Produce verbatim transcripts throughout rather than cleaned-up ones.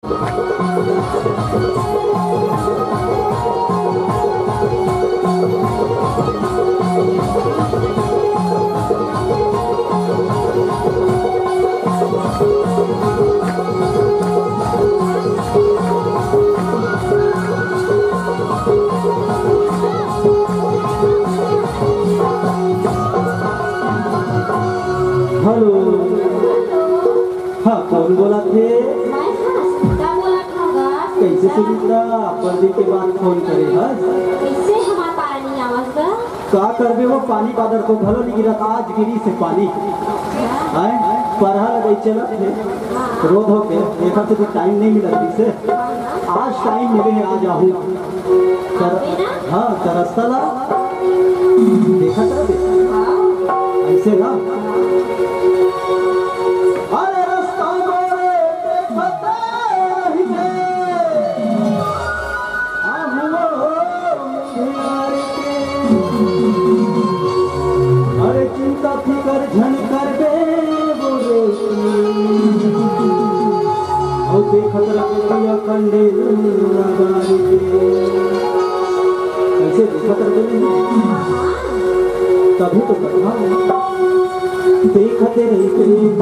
Hello. हाँ, कोन बोलत हे? मैं हाँ, सुनीता बोलत हँव गा। कइसे सुनीता? बड़ दिन के बाद फोन करे हस। कइसे हमार पानी आवत गा? का करबे वो, पानी बादर को घलो नइ गिरत, आज गिरिस हे पानी। हाँ। हैं? परहा लगई चलत हे। हाँ। रोज होके, एखर से तो टाइम नइ मिलत रिहिसे। हाँ, हाँ। आज टाइम मिले हे, आज आहूँ। तर-, अबे ना। हाँ, त रस्ता ला देखत रहिबे। हाँ। अइसे ना। अरे रस्ता मोरे देखत रहिबे। आहुओ प्यार के। अरे चिंता फिकर झन करबे वो रे। अउ देखत रहिबे कंडेल लगारी के। कइसे देखत रहिबे? तभी तो बता। देखत रहिबे।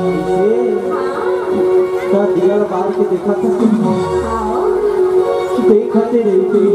कइसे? त दिया ल बार के देखत हस? देखत रहिबे।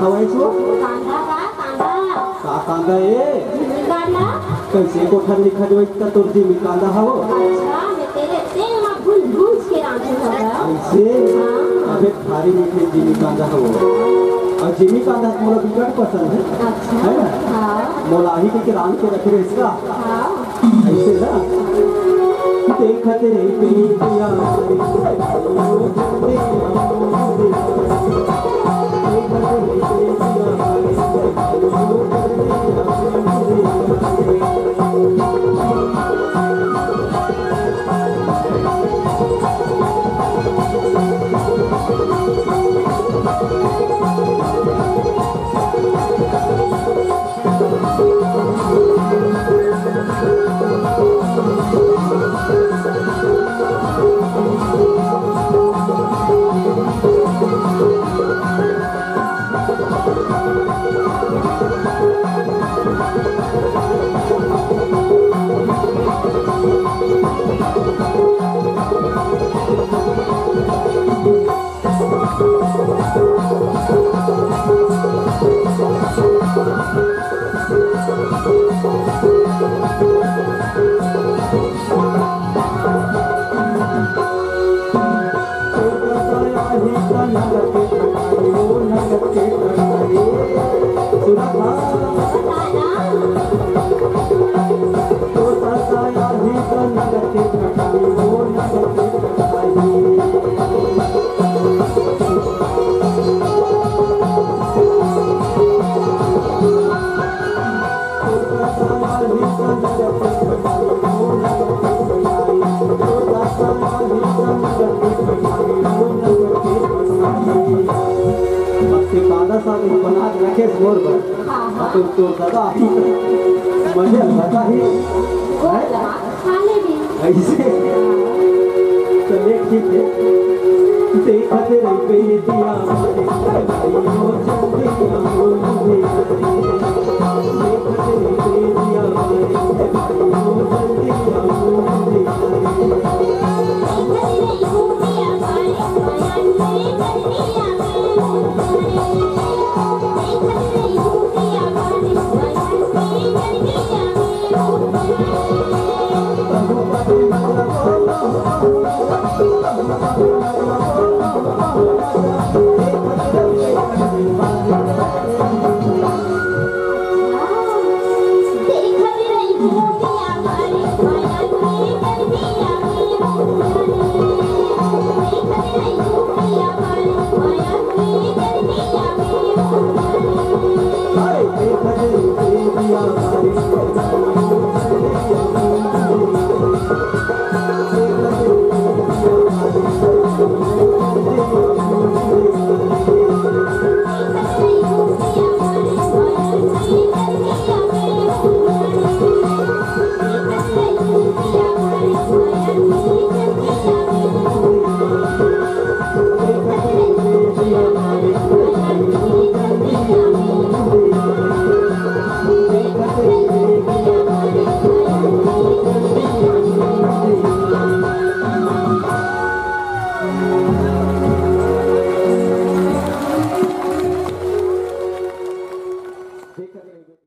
हवय सो? कांदा का, कांदा। का कांदा ए? जिमी कांदा। कइसे कोठा लिखा जो इतना तोर जिमी कांदा हवो? अच्छा, मैं तेरे तेल में भूंज भूंज के रांधू हवं। अइसे? हाँ। अबे भारी मीठे जिमी कांदा हवो। अउ जिमी कांदा मोला बिकट पसंद हे। अच्छा। है ना? हाँ। मोला आही के रांध के रखे रहिस का। हाँ। अइसे ना? देखत रही प्रीतिया। अब ते कांदा साग बना के रखे मोर बर। हाँ, हाँ। तो, तो दादा, मजे बता ही। वो हैं? लगा, खा ले भी। अइसे? चले ठीक हे। देखत रहिबे दिया